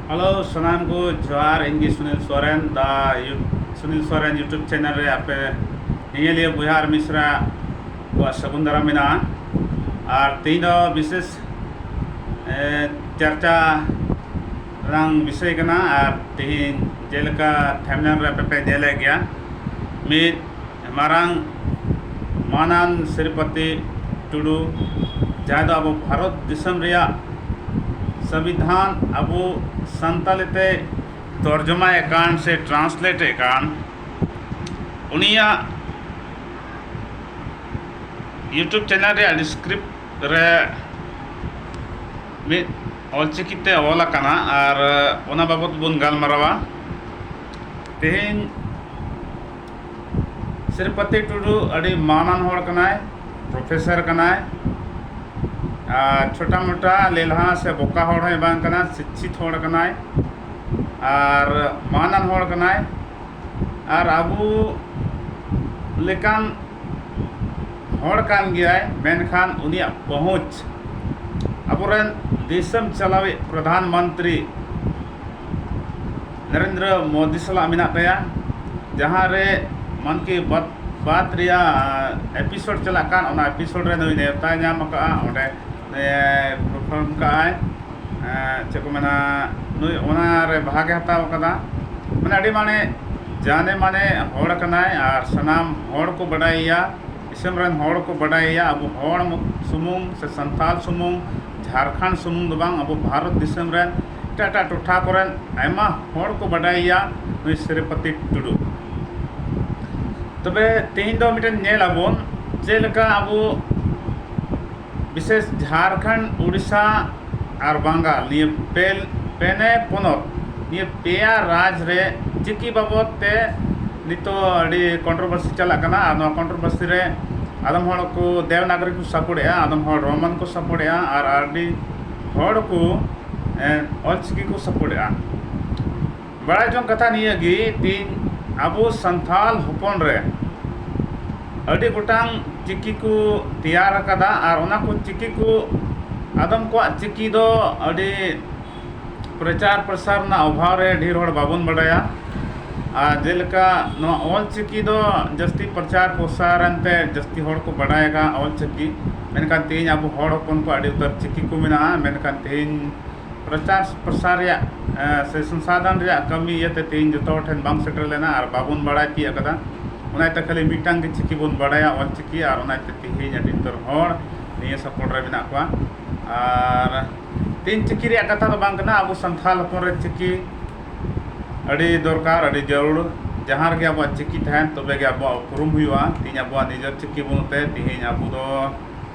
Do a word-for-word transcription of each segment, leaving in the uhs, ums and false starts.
Hello, ᱥᱟᱱᱟᱢ ᱠᱚ ᱡᱚᱦᱟᱨ᱾ ᱤᱧ ᱜᱮ ᱥᱩᱱᱤᱞ ᱥᱚᱨᱮᱱ, ᱫᱟ ᱭᱩ-, ᱥᱩᱱᱤᱞ ᱥᱚᱨᱮᱱ YouTube ᱪᱮᱱᱮᱞ ᱨᱮ ᱟᱯᱮ ᱧᱮᱧᱮᱞᱤᱭᱟᱹ ᱵᱚᱭᱦᱟ ᱟᱨ ᱢᱤᱥᱨᱟ ᱠᱚᱣᱟᱜ ᱥᱟᱹᱜᱩᱱ ᱫᱟᱨᱟᱢ ᱢᱮᱱᱟᱜᱼᱟ᱾ ᱟᱨ ᱛᱮᱦᱮᱧ ᱫᱚ ᱵᱤᱥᱮᱥ, ᱮ, ᱪᱟᱨᱪᱟ ᱨᱮᱱᱟᱝ ᱵᱤᱥᱚᱭ ᱠᱟᱱᱟ᱾ ᱟᱨ ᱛᱮᱦᱮᱧ ᱡᱮᱞᱮᱠᱟ ᱛᱷᱟᱢᱵᱽᱱᱮᱞ ᱨᱮ ᱟᱯᱮ ᱯᱮ ᱧᱮᱞᱮᱫ ᱜᱮᱭᱟ, ᱢᱤᱫ ᱢᱟᱨᱟᱝ ᱢᱟᱱᱟᱱ ᱥᱨᱤᱯᱚᱛᱤ ᱴᱩᱰᱩ, ᱡᱟᱦᱟᱸᱭ ᱫᱚ ᱟᱵᱚ ᱵᱷᱟᱨᱚᱛ ᱫᱤᱥᱚᱢ ᱨᱮᱭᱟᱜ ᱥᱚᱝᱵᱤᱫᱷᱟᱱ ᱟᱵᱚ ᱥᱟᱱᱛᱟᱞᱤ ᱛᱮ ᱛᱚᱨᱡᱚᱢᱟᱭᱮᱫ ᱠᱟᱱ ᱥᱮ translate ᱮᱫ ᱠᱟᱱ, ᱩᱱᱤᱭᱟᱜ YouTube ᱪᱮᱱᱮᱞ ᱨᱮᱭᱟᱜ ᱰᱤᱥᱠᱨᱤᱯ ᱨᱮ ᱢᱤᱫ ᱚᱞᱪᱤᱠᱤ ᱛᱮ ᱚᱞ ᱟᱠᱟᱱᱟ, ᱟᱨ ᱚᱱᱟ ᱵᱟᱵᱚᱛ ᱵᱚᱱ ᱜᱟᱞᱢᱟᱨᱟᱣᱟ᱾ ᱛᱮᱦᱮᱧ ᱥᱨᱤᱯᱚᱛᱤ ᱴᱩᱰᱩ ᱟᱹᱰᱤ ᱢᱟᱱᱟᱱ ᱦᱚᱲ ᱠᱟᱱᱟᱭ, ᱯᱨᱚᱯᱷᱮᱥᱚᱨ ᱠᱟᱱᱟᱭ, ᱟᱨ ᱪᱷᱳᱴᱟ ᱢᱳᱴᱟ ᱞᱮᱞᱦᱟ ᱥᱮ ᱵᱚᱠᱟ ᱦᱚᱲ ᱦᱚᱸᱭ ᱵᱟᱝ ᱠᱟᱱᱟ, ᱥᱤᱠᱪᱷᱤᱛ ᱦᱚᱲ ᱠᱟᱱᱟᱭ, ᱟᱨ ᱢᱟᱱᱟᱱ ᱦᱚᱲ ᱠᱟᱱᱟᱭ, ᱟᱨ ᱟᱵᱚ ᱞᱮᱠᱟᱱ ᱦᱚᱲ ᱠᱟᱱ ᱜᱮᱭᱟᱭ, ᱢᱮᱱᱠᱷᱟᱱ ᱩᱱᱤᱭᱟᱜ ᱯᱚᱦᱩᱸᱪ ᱟᱵᱚᱨᱮᱱ ᱫᱤᱥᱚᱢ ᱪᱟᱞᱟᱣᱤᱡ ᱯᱨᱚᱫᱷᱟᱱ ᱢᱚᱱᱛᱨᱤ ᱱᱚᱨᱮᱱᱫᱨᱚ ᱢᱳᱫᱤ ᱥᱟᱞᱟᱜ ᱢᱮᱱᱟᱜ ᱛᱟᱭᱟ, ᱡᱟᱦᱟᱸ ᱨᱮ ᱢᱚᱱ ᱠᱤ ᱵᱟᱛ, ᱵᱟᱛ ᱨᱮᱭᱟᱜ ᱮᱯᱤᱥᱳᱰ ᱪᱟᱞᱟᱜ ᱠᱟᱱ, ᱚᱱᱟ ᱮᱯᱤᱥᱳᱰ ᱨᱮ ᱱᱩᱭ ᱱᱮᱣᱛᱟᱭ ᱧᱟᱢ ᱟᱠᱟᱫᱼᱟ, ᱚᱸᱰᱮ ᱯᱟᱨᱯᱷᱚᱨᱢ ᱠᱟᱜᱼᱟᱭ᱾ ᱮᱸ, ᱪᱮᱫ ᱠᱚ ᱢᱮᱱᱟ, ᱱᱩᱭ ᱚᱱᱟ ᱨᱮ ᱵᱷᱟᱜᱽ ᱮ ᱦᱟᱛᱟᱣ ᱠᱟᱫᱟ᱾ ᱢᱟᱱᱮ ᱟᱹᱰᱤ ᱢᱟᱱᱮ ᱡᱟᱱᱮ ᱢᱟᱱᱮ ᱦᱚᱲ ᱠᱟᱱᱟᱭ, ᱟᱨ ᱥᱟᱱᱟᱢ ᱦᱚᱲ ᱠᱚ ᱵᱟᱰᱟᱭᱮᱭᱟ, ᱫᱤᱥᱚᱢ ᱨᱮᱱ ᱦᱚᱲ ᱠᱚ ᱵᱟᱰᱟᱭᱮᱭᱟ᱾ ᱟᱵᱚ ᱦᱚᱲ ᱢᱚ-, ᱥᱩᱢᱩᱝ ᱥᱮ ᱥᱟᱱᱛᱟᱲ ᱥᱩᱢᱩᱝ, ᱡᱷᱟᱲᱠᱷᱚᱸᱰ ᱥᱩᱢᱩᱝ ᱫᱚ ᱵᱟᱝ, ᱟᱵᱚ ᱵᱷᱟᱨᱚᱛ ᱫᱤᱥᱚᱢ ᱨᱮᱱ ᱮᱴᱟᱜ ᱮᱴᱟᱜ ᱴᱚᱴᱷᱟ ᱠᱚᱨᱮᱱ ᱟᱭᱢᱟ ᱦᱚᱲ ᱠᱚ ᱵᱟᱰᱟᱭᱮᱭᱟ ᱱᱩᱭ ᱥᱨᱤᱯᱚᱛᱤ ᱴᱩᱰᱩ᱾ ᱛᱚᱵᱮ ᱛᱮᱦᱮᱧ ᱫᱚ ᱢᱤᱫᱴᱮᱱ ᱧᱮᱞ ᱟᱵᱚᱱ, ᱪᱮᱫ ᱞᱮᱠᱟ ᱟᱵᱚ ᱵᱤᱥᱮᱥ ᱡᱷᱟᱲᱠᱷᱚᱸᱰ, ᱩᱲᱤᱥᱥᱟ ᱟᱨ ᱵᱟᱝᱜᱟᱞ, ᱱᱤᱭᱟᱹ ᱯᱮ, ᱯᱮᱱᱮ ᱯᱚᱱᱚᱛ, ᱱᱤᱭᱟᱹ ᱯᱮᱭᱟ ᱨᱟᱡᱽ ᱨᱮ ᱪᱤᱠᱤ ᱵᱟᱵᱚᱫ ᱛᱮ ᱱᱤᱛᱚᱜ ᱟᱹᱰᱤ ᱠᱚᱱᱴᱨᱳᱵᱷᱟᱨᱥᱤ ᱪᱟᱞᱟᱜ ᱠᱟᱱᱟ᱾ ᱟᱨ ᱱᱚᱣᱟ ᱠᱚᱱᱴᱨᱳᱵᱷᱟᱨᱥᱤ ᱨᱮ ᱟᱫᱚᱢ ᱦᱚᱲ ᱠᱚ ᱫᱮᱵᱽᱱᱟᱜᱚᱨᱤ ᱠᱚ ᱥᱟᱯᱳᱨᱴᱮᱜᱼᱟ, ᱟᱫᱚᱢ ᱦᱚᱲ ᱨᱳᱢᱟᱱ ᱠᱚ ᱥᱟᱯᱳᱨᱴᱮᱜᱼᱟ, ᱟᱨ ᱟᱹᱰᱤ ᱦᱚᱲ ᱠᱚ, ᱮ, ᱚᱞᱪᱤᱠᱤ ᱠᱚ ᱥᱟᱯᱳᱨᱴᱮᱜᱼᱟ᱾ ᱵᱟᱲᱟᱭ ᱡᱚᱝ ᱠᱟᱛᱷᱟ ᱱᱤᱭᱟᱹ ᱜᱮ, ᱛᱮᱦᱮᱧ ᱟᱵᱚ ᱥᱟᱱᱛᱟᱞ ᱦᱚᱯᱚᱱ ᱨᱮ ᱟᱹᱰᱤ ᱜᱚᱴᱟᱝ ᱪᱤᱠᱤ ᱠᱚ ᱛᱮᱭᱟᱨ ᱟᱠᱟᱫᱟ, ᱟᱨ ᱚᱱᱟ ᱠᱚ ᱪᱤᱠᱤ ᱠᱚ, ᱟᱫᱚᱢ ᱠᱚᱣᱟᱜ ᱪᱤᱠᱤ ᱫᱚ ᱟᱹᱰᱤ ᱯᱨᱚᱪᱟᱨ ᱯᱨᱚᱥᱟᱨ ᱨᱮᱱᱟᱜ ᱚᱵᱷᱟᱵᱽ ᱨᱮ ᱰᱷᱮᱨ ᱦᱚᱲ ᱵᱟᱵᱚᱱ ᱵᱟᱰᱟᱭᱟ᱾ ᱟᱨ ᱡᱮᱞᱮᱠᱟ ᱱᱚᱣᱟ ᱚᱞ ᱪᱤᱠᱤ ᱫᱚ ᱡᱟᱹᱥᱛᱤ ᱯᱨᱚᱪᱟᱨ ᱯᱨᱚᱥᱟᱨ ᱮᱱᱛᱮ ᱡᱟᱹᱥᱛᱤ ᱦᱚᱲ ᱠᱚ ᱵᱟᱰᱟᱭ ᱟᱠᱟᱫ ᱚᱞ ᱪᱤᱠᱤ, ᱢᱮᱱᱠᱷᱟᱱ ᱛᱮᱦᱮᱧ ᱟᱵᱚ ᱦᱚᱲ ᱦᱚᱯᱚᱱ ᱠᱚ ᱟᱹᱰᱤ ᱩᱛᱟᱹᱨ ᱪᱤᱠᱤ ᱠᱚ ᱢᱮᱱᱟᱜᱼᱟ, ᱢᱮᱱᱠᱷᱟᱱ ᱛᱮᱦᱮᱧ ᱯᱨᱚᱪᱟᱨ ᱯᱨᱚᱥᱟᱨ ᱨᱮᱭᱟᱜ ᱮ, ᱥᱮ ᱥᱚᱝᱥᱟᱫᱷᱚᱱ ᱨᱮᱭᱟᱜ ᱠᱟᱹᱢᱤ ᱤᱭᱟᱹᱛᱮ ᱛᱮᱦᱮᱧ ᱡᱚᱛᱚ ᱦᱚᱲ ᱴᱷᱮᱱ ᱵᱟᱝ ᱥᱮᱴᱮᱨ ᱞᱮᱱᱟ ᱟᱨ ᱵᱟᱵᱚᱱ ᱵᱟᱲᱟᱭ ᱛᱤᱭᱟᱹᱜ ᱟᱠᱟᱫᱟ᱾ ᱚᱱᱟᱛᱮ ᱠᱷᱟᱹᱞᱤ ᱢᱤᱫᱴᱟᱝ ᱜᱮ ᱪᱤᱠᱤ ᱵᱚᱱ ᱵᱟᱲᱟᱭᱟ, ᱚᱞ ᱪᱤᱠᱤ, ᱟᱨ ᱚᱱᱟᱛᱮ ᱛᱮᱦᱮᱧ ᱟᱹᱰᱤ ᱩᱛᱟᱹᱨ ᱦᱚᱲ ᱱᱤᱭᱟᱹ ᱥᱟᱯᱳᱨᱴ ᱨᱮ ᱢᱮᱱᱟᱜ ᱠᱚᱣᱟ᱾ ᱟᱨ ᱛᱮᱦᱮᱧ ᱪᱤᱠᱤ ᱨᱮᱭᱟᱜ ᱠᱟᱛᱷᱟ ᱫᱚ ᱵᱟᱝ ᱠᱟᱱᱟ, ᱟᱵᱚ ᱥᱟᱱᱛᱟᱲ ᱦᱚᱯᱚᱱ ᱨᱮ ᱪᱤᱠᱤ ᱟᱹᱰᱤ ᱫᱚᱨᱠᱟᱨ, ᱟᱹᱰᱤ ᱡᱟᱹᱨᱩᱲ᱾ ᱡᱟᱦᱟᱸ ᱨᱮᱜᱮ ᱟᱵᱚᱣᱟᱜ ᱪᱤᱠᱤ ᱛᱟᱦᱮᱱ, ᱛᱚᱵᱮ ᱜᱮ ᱟᱵᱚᱣᱟᱜ ᱩᱯᱨᱩᱢ ᱦᱩᱭᱩᱜᱼᱟ᱾ ᱛᱮᱦᱮᱧ ᱟᱵᱚᱣᱟᱜ ᱱᱤᱡᱮᱨ ᱪᱤᱠᱤ ᱵᱟᱹᱱᱩᱜ ᱛᱮ ᱛᱮᱦᱮᱧ ᱟᱵᱚ ᱫᱚ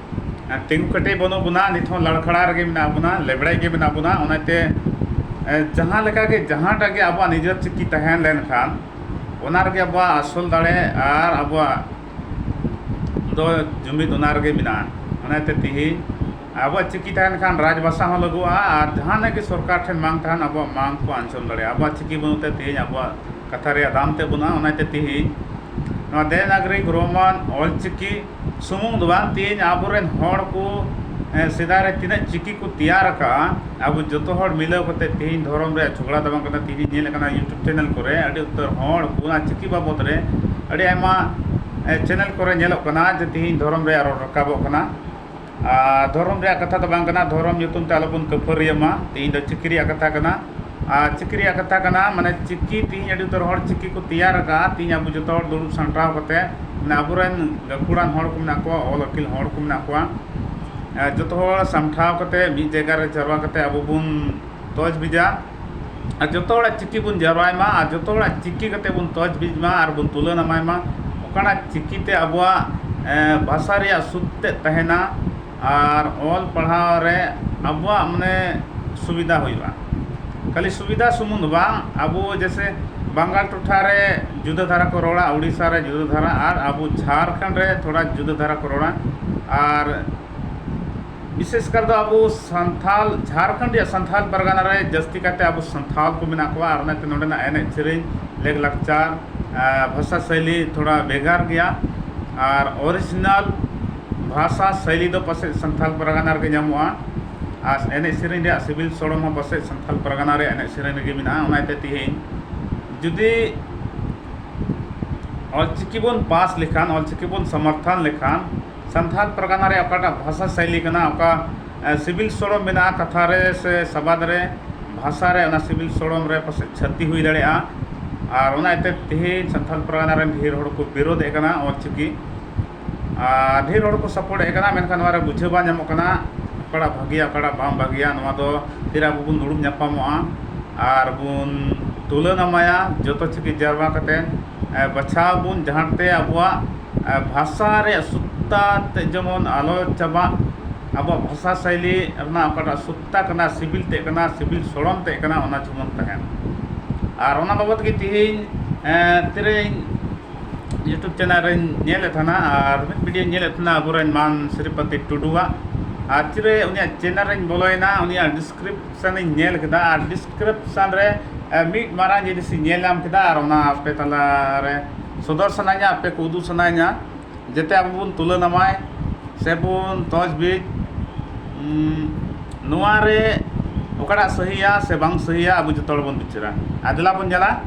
ᱛᱤᱸᱜᱩ ᱠᱮᱴᱮᱡ ᱵᱟᱹᱱᱩᱜ ᱵᱚᱱᱟ, ᱱᱤᱛ ᱦᱚᱸ ᱞᱟᱲᱠᱷᱟᱲᱟ ᱨᱮᱜᱮ ᱢᱮᱱᱟᱜ ᱵᱚᱱᱟ, ᱞᱮᱵᱲᱮᱡ ᱜᱮ ᱢᱮᱱᱟᱜ ᱵᱚᱱᱟ᱾ ᱚᱱᱟᱛᱮ ᱮ, ᱡᱟᱦᱟᱸ ᱞᱮᱠᱟ ᱜᱮ ᱡᱟᱦᱟᱸᱴᱟᱜ ᱜᱮ ᱟᱵᱚᱣᱟᱜ ᱱᱤᱡᱮᱨ ᱪᱤᱠᱤ ᱛᱟᱦᱮᱸ ᱞᱮᱱᱠᱷᱟᱱ ᱚᱱᱟ ᱨᱮᱜᱮ ᱟᱵᱚᱣᱟᱜ ᱟᱥᱚᱞ ᱫᱟᱲᱮ ᱟᱨ ᱟᱵᱚᱣᱟᱜ ᱫᱚ ᱡᱩᱢᱤᱫ ᱚᱱᱟ ᱨᱮᱜᱮ ᱢᱮᱱᱟᱜᱼᱟ᱾ ᱚᱱᱟᱛᱮ ᱛᱮᱦᱮᱧ ᱟᱵᱚᱣᱟᱜ ᱪᱤᱠᱤ ᱛᱟᱦᱮᱱ ᱠᱷᱟᱱ ᱨᱟᱡᱽ ᱵᱷᱟᱥᱟ ᱦᱚᱸ ᱞᱟᱹᱜᱩᱜᱼᱟ, ᱟᱨ ᱡᱟᱦᱟᱱᱟᱜ ᱜᱮ ᱥᱚᱨᱠᱟᱨ ᱴᱷᱮᱱ ᱢᱟᱝ ᱛᱟᱦᱮᱱ ᱟᱵᱚᱣᱟᱜ ᱢᱟᱝ ᱠᱚ ᱟᱸᱡᱚᱢ ᱫᱟᱲᱮᱭᱟᱜᱼᱟ᱾ ᱟᱵᱚᱣᱟᱜ ᱪᱤᱠᱤ ᱵᱟᱹᱱᱩᱜ ᱛᱮ ᱛᱮᱦᱮᱧ ᱟᱵᱚᱣᱟᱜ ᱠᱟᱛᱷᱟ ᱨᱮᱭᱟᱜ ᱫᱟᱢ ᱛᱮ ᱵᱟᱹᱱᱩᱜᱼᱟ᱾ ᱚᱱᱟᱛᱮ ᱛᱮᱦᱮᱧ ᱱᱚᱣᱟ ᱫᱮᱵᱽᱱᱟᱜᱚᱨᱤ ᱨᱳᱢᱟᱱ ᱚᱞᱪᱤᱠᱤ ᱥᱩᱢᱩᱝ ᱫᱚ ᱵᱟᱝ, ᱛᱮᱦᱮᱧ ᱟᱵᱚᱨᱮᱱ ᱦᱚᱲ ᱠᱚ, ᱮ, ᱥᱮᱫᱟᱭ ᱨᱮ ᱛᱤᱱᱟᱹᱜ ᱪᱤᱠᱤ ᱠᱚ ᱛᱮᱭᱟᱨ ᱟᱠᱟᱫᱼᱟ, ᱟᱵᱚ ᱡᱚᱛᱚ ᱦᱚᱲ ᱢᱤᱞᱟᱹᱣ ᱠᱟᱛᱮ ᱛᱮᱦᱮᱧ ᱫᱷᱚᱨᱚᱢ ᱨᱮᱭᱟᱜ ᱡᱷᱚᱜᱽᱲᱟ ᱫᱚ ᱵᱟᱝ ᱠᱟᱱᱟ᱾ ᱛᱮᱦᱮᱧ ᱧᱮᱞ ᱠᱟᱱᱟ YouTube ᱪᱮᱱᱮᱞ ᱠᱚᱨᱮ ᱟᱹᱰᱤ ᱩᱛᱟᱹᱨ ᱦᱚᱲ ᱠᱚ ᱚᱱᱟ ᱪᱤᱠᱤ ᱵᱟᱵᱚᱫ ᱨᱮ ᱟᱹᱰᱤ ᱟᱭᱢᱟ, ᱮ, ᱪᱮᱱᱮᱞ ᱠᱚᱨᱮ ᱧᱮᱞᱚᱜ ᱠᱟᱱᱟ ᱡᱮ ᱛᱮᱦᱮᱧ ᱫᱷᱚᱨᱚᱢ ᱨᱮᱭᱟᱜ ᱨᱚᱲ ᱨᱟᱠᱟᱵᱚᱜ ᱠᱟᱱᱟ᱾ ᱟᱨ ᱫᱷᱚᱨᱚᱢ ᱨᱮᱭᱟᱜ ᱠᱟᱛᱷᱟ ᱫᱚ ᱵᱟᱝ ᱠᱟᱱᱟ, ᱫᱷᱚᱨᱚᱢ ᱧᱩᱛᱩᱢ ᱛᱮ ᱟᱞᱚᱵᱚᱱ ᱠᱟᱹᱯᱷᱟᱹᱨᱤᱭᱟᱹᱜ ᱢᱟ᱾ ᱛᱮᱦᱮᱧ ᱫᱚ ᱪᱤᱠᱤ ᱨᱮᱭᱟᱜ ᱠᱟᱛᱷᱟ ᱠᱟᱱᱟ᱾ ᱟᱨ ᱪᱤᱠᱤ ᱨᱮᱭᱟᱜ ᱠᱟᱛᱷᱟ ᱠᱟᱱᱟ, ᱢᱟᱱᱮ ᱪᱤᱠᱤ ᱛᱮᱦᱮᱧ ᱟᱹᱰᱤ ᱩᱛᱟᱹᱨ ᱦᱚᱲ ᱪᱤᱠᱤ ᱠᱚ ᱛᱮᱭᱟᱨ ᱟᱠᱟᱫᱼᱟ᱾ ᱛᱮᱦᱮᱧ ᱟᱵᱚ ᱡᱚᱛᱚ ᱦᱚᱲ ᱫᱩᱲᱩᱵ ᱥᱟᱢᱴᱟᱣ ᱠᱟᱛᱮ, ᱢᱟᱱᱮ ᱟᱵᱚᱨᱮᱱ ᱜᱟᱹᱠᱷᱩᱲᱟᱱ ᱦᱚᱲ ᱠᱚ ᱢᱮᱱᱟᱜ ᱠᱚᱣᱟ, ᱚᱞ ᱟᱹᱠᱤᱞ ᱦᱚᱲ ᱠᱚ ᱢᱮᱱᱟᱜ ᱠᱚᱣᱟ, ᱟᱨ ᱡᱚᱛᱚ ᱦᱚᱲ ᱥᱟᱢᱴᱷᱟᱣ ᱠᱟᱛᱮ ᱢᱤᱫ ᱡᱟᱭᱜᱟ ᱨᱮ ᱡᱟᱨᱣᱟ ᱠᱟᱛᱮ ᱟᱵᱚ ᱵᱚᱱ ᱛᱚᱡᱽ ᱵᱤᱡᱟ᱾ ᱟᱨ ᱡᱚᱛᱚ ᱦᱚᱲᱟᱜ ᱪᱤᱠᱤ ᱵᱚᱱ ᱡᱟᱨᱣᱟᱭ ᱢᱟ ᱟᱨ ᱡᱚᱛᱚ ᱦᱚᱲᱟᱜ ᱪᱤᱠᱤ ᱠᱟᱛᱮ ᱵᱚᱱ ᱛᱚᱡᱽ ᱵᱤᱡᱽ ᱢᱟ ᱟᱨ ᱵᱚᱱ ᱛᱩᱞᱟᱹ ᱱᱟᱢᱟᱭ ᱢᱟ᱾ ᱚᱠᱟᱴᱟᱜ ᱪᱤᱠᱤ ᱛᱮ ᱟᱵᱚᱣᱟᱜ, ᱮ, ᱵᱷᱟᱥᱟ ᱨᱮᱭᱟᱜ ᱥᱩᱫ ᱛᱮᱫ ᱛᱟᱦᱮᱱᱟ ᱟᱨ ᱚᱞ ᱯᱟᱲᱦᱟᱣ ᱨᱮ ᱟᱵᱚᱣᱟᱜ ᱢᱟᱱᱮ ᱥᱩᱵᱤᱫᱷᱟ ᱦᱩᱭᱩᱜᱼᱟ᱾ ᱠᱷᱟᱹᱞᱤ ᱥᱩᱵᱤᱫᱷᱟ ᱥᱩᱢᱩᱝ ᱫᱚ ᱵᱟᱝ, ᱟᱵᱚ ᱡᱮᱥᱮ ᱵᱟᱝᱜᱟᱞ ᱴᱚᱴᱷᱟ ᱨᱮ ᱡᱩᱫᱟᱹ ᱫᱷᱟᱨᱟ ᱠᱚ ᱨᱚᱲᱟ, ᱩᱲᱤᱥᱥᱟ ᱨᱮ ᱡᱩᱫᱟᱹ ᱫᱷᱟᱨᱟ, ᱟᱨ ᱟᱵᱚ ᱡᱷᱟᱲᱠᱷᱚᱸᱰ ᱨᱮ ᱛᱷᱚᱲᱟ ᱡᱩᱫᱟᱹ ᱫᱷᱟᱨᱟ ᱠᱚ ᱨᱚᱲᱟ᱾ ᱟᱨ ᱵᱤᱥᱮᱥ ᱠᱟᱨ ᱫᱚ ᱟᱵᱚ ᱥᱟᱱᱛᱷᱟᱞ, ᱡᱷᱟᱲᱠᱷᱚᱸᱰ ᱨᱮᱭᱟᱜ ᱥᱟᱱᱛᱷᱟᱞ ᱯᱟᱨᱜᱟᱱᱟ ᱨᱮ ᱡᱟᱹᱥᱛᱤ ᱠᱟᱛᱮ ᱟᱵᱚ ᱥᱟᱱᱛᱷᱟᱞ ᱠᱚ ᱢᱮᱱᱟᱜ ᱠᱚᱣᱟ, ᱟᱨ ᱚᱱᱟᱛᱮ ᱱᱚᱰᱮᱱᱟᱜ ᱮᱱᱮᱡ ᱥᱮᱨᱮᱧ, ᱞᱮᱜ ᱞᱟᱠᱪᱟᱨ, ᱟᱨ ᱵᱷᱟᱥᱟ ᱥᱟᱭᱞᱤ ᱛᱷᱚᱲᱟ ᱵᱷᱮᱜᱟᱨ ᱜᱮᱭᱟ᱾ ᱟᱨ ᱚᱨᱤᱡᱤᱱᱟᱞ ᱵᱷᱟᱥᱟ ᱥᱟᱭᱞᱤ ᱫᱚ ᱯᱟᱥᱮᱡ ᱥᱟᱱᱛᱷᱟᱞ ᱯᱟᱨᱜᱟᱱᱟ ᱨᱮᱜᱮ ᱧᱟᱢᱚᱜᱼᱟ᱾ ᱟᱨ ᱮᱱᱮᱡ ᱥᱮᱨᱮᱧ ᱨᱮᱭᱟᱜ ᱥᱤᱵᱤᱞ ᱥᱚᱲᱚᱢ ᱦᱚᱸ ᱯᱟᱥᱮᱡ ᱥᱟᱱᱛᱟᱲ ᱯᱟᱨᱜᱟᱱᱟ ᱨᱮᱭᱟᱜ ᱮᱱᱮᱡ ᱥᱮᱨᱮᱧ ᱨᱮᱜᱮ ᱢᱮᱱᱟᱜᱼᱟ᱾ ᱚᱱᱟᱛᱮ ᱛᱮᱦᱮᱧ ᱡᱩᱫᱤ ᱚᱞᱪᱤᱠᱤ ᱵᱚᱱ ᱯᱟᱥ ᱞᱮᱠᱷᱟᱱ, ᱚᱞᱪᱤᱠᱤ ᱵᱚᱱ ᱥᱚᱢᱚᱨᱛᱷᱚᱱ ᱞᱮᱠᱷᱟᱱ, ᱥᱟᱱᱛᱟᱲ ᱯᱟᱨᱜᱟᱱᱟ ᱨᱮ ᱚᱠᱟᱴᱟᱜ ᱵᱷᱟᱥᱟ ᱥᱟᱭᱞᱤ ᱠᱟᱱᱟ, ᱚᱠᱟ ᱮ, ᱥᱤᱵᱤᱞ ᱥᱚᱲᱚᱢ ᱢᱮᱱᱟᱜᱼᱟ ᱠᱟᱛᱷᱟ ᱨᱮ ᱥᱮ ᱥᱟᱵᱟᱫ ᱨᱮ, ᱵᱷᱟᱥᱟ ᱨᱮ, ᱚᱱᱟ ᱥᱤᱵᱤᱞ ᱥᱚᱲᱚᱢ ᱨᱮ ᱯᱟᱥᱮᱡ ᱠᱷᱟᱹᱛᱤ ᱦᱩᱭ ᱫᱟᱲᱮᱭᱟᱜᱼᱟ᱾ ᱟᱨ ᱚᱱᱟ ᱤᱭᱟᱹᱛᱮ ᱛᱮᱦᱮᱧ ᱥᱟᱱᱛᱟᱲ ᱯᱟᱨᱜᱟᱱᱟ ᱨᱮᱱ ᱰᱷᱮᱨ ᱦᱚᱲ ᱠᱚ ᱵᱤᱨᱳᱫᱷ ᱮᱫ ᱠᱟᱱᱟ ᱚᱞᱪᱤᱠᱤ, ᱟᱨ ᱰᱷᱮᱨ ᱦᱚᱲ ᱠᱚ ᱥᱟᱯᱳᱨᱴ ᱮᱫ ᱠᱟᱱᱟ, ᱢᱮᱱᱠᱷᱟᱱ ᱱᱚᱣᱟ ᱨᱮ ᱵᱩᱡᱷᱟᱹᱣ ᱵᱟᱝ ᱧᱟᱢᱚᱜ ᱠᱟᱱᱟ ᱚᱠᱟᱴᱟᱜ ᱵᱷᱟᱹᱜᱤᱭᱟ, ᱚᱠᱟᱴᱟᱜ ᱵᱟᱝ ᱵᱷᱟᱹᱜᱤᱭᱟ᱾ ᱱᱚᱣᱟ ᱫᱚ ᱛᱤᱨᱮ ᱟᱵᱚ ᱵᱚᱱ ᱫᱩᱲᱩᱵ ᱧᱟᱯᱟᱢᱚᱜᱼᱟ ᱟᱨ ᱵᱚᱱ ᱛᱩᱞᱟᱹ ᱱᱟᱢᱟᱭᱟ, ᱡᱚᱛᱚ ᱪᱤᱠᱤ ᱡᱟᱨᱣᱟ ᱠᱟᱛᱮ, ᱮ, ᱵᱟᱪᱷᱟᱣ ᱵᱚᱱ, ᱡᱟᱦᱟᱸ ᱛᱮ ᱟᱵᱚᱣᱟᱜ, ᱮ, ᱵᱷᱟᱥᱟ ᱨᱮᱭᱟᱜ ᱥᱩᱛᱛᱟ ᱛᱮ ᱡᱮᱢᱚᱱ ᱟᱞᱚ ᱪᱟᱵᱟᱜ, ᱟᱵᱚᱣᱟᱜ ᱵᱷᱟᱥᱟ ᱥᱟᱭᱞᱤ ᱨᱮᱱᱟᱜ ᱚᱠᱟᱴᱟᱜ ᱥᱩᱛᱛᱟ ᱠᱟᱱᱟ, ᱥᱤᱵᱤᱞ ᱛᱮ ᱠᱟᱱᱟ, ᱥᱤᱵᱤᱞ ᱥᱚᱲᱚᱢ ᱛᱮ ᱠᱟᱱᱟ, ᱚᱱᱟ ᱡᱮᱢᱚᱱ ᱛᱟᱦᱮᱱ᱾ ᱟᱨ ᱚᱱᱟ ᱵᱟᱵᱚᱫ ᱜᱮ ᱛᱮᱦᱮᱧ, ᱮ, ᱛᱤᱨᱮᱧ YouTube ᱪᱮᱱᱮᱞ ᱨᱮᱧ ᱧᱮᱞᱮᱫ ᱛᱟᱦᱮᱱᱟ ᱟᱨ ᱢᱤᱫ ᱵᱷᱤᱰᱤᱭᱳᱧ ᱧᱮᱞᱮᱫ ᱛᱟᱦᱮᱱᱟ ᱟᱵᱚᱨᱮᱱ ᱢᱟᱱ ᱥᱨᱤᱯᱚᱛᱤ ᱴᱩᱰᱩᱣᱟᱜ᱾ ᱟᱨ ᱛᱤᱨᱮ ᱩᱱᱤᱭᱟᱜ ᱪᱮᱱᱮᱞ ᱨᱮᱧ ᱵᱚᱞᱚᱭᱮᱱᱟ, ᱩᱱᱤᱭᱟᱜ ᱰᱤᱥᱠᱨᱤᱯ ᱰᱤᱥᱠᱨᱤᱯᱥᱚᱱ ᱤᱧ ᱧᱮᱞ ᱠᱮᱫᱟ ᱟᱨ ᱰᱤᱥᱠᱨᱤᱯᱥᱚᱱ ᱨᱮ, ᱮ, ᱢᱤᱫ ᱢᱟᱨᱟᱝ ᱡᱤᱱᱤᱥ ᱤᱧ ᱧᱮᱞ ᱧᱟᱢ ᱠᱮᱫᱟ ᱟᱨ ᱚᱱᱟ ᱟᱯᱮ ᱛᱟᱞᱟᱨᱮ ᱥᱚᱫᱚᱨ ᱥᱟᱱᱟᱧᱟ, ᱟᱯᱮ ᱠᱚ ᱩᱫᱩᱜ ᱥᱟᱱᱟᱧᱟ, ᱡᱟᱛᱮ ᱟᱵᱚ ᱵᱚᱱ ᱛᱩᱞᱟᱹ ᱱᱟᱢᱟᱭ ᱥᱮ ᱵᱚᱱ ᱛᱚᱡᱽᱵᱤᱡᱽ, ᱩᱢ, ᱱᱚᱣᱟ ᱨᱮ ᱚᱠᱟᱴᱟᱜ ᱥᱟᱹᱦᱤᱭᱟ ᱥᱮ ᱵᱟᱝ ᱥᱟᱹᱦᱤᱭᱟ, ᱟᱵᱚ ᱡᱚᱛᱚ ᱦᱚᱲ ᱵᱚᱱ ᱵᱤᱪᱟᱹᱨᱟ᱾ ᱟᱨ ᱫᱮᱞᱟ ᱵᱚᱱ ᱧᱮᱞᱟ,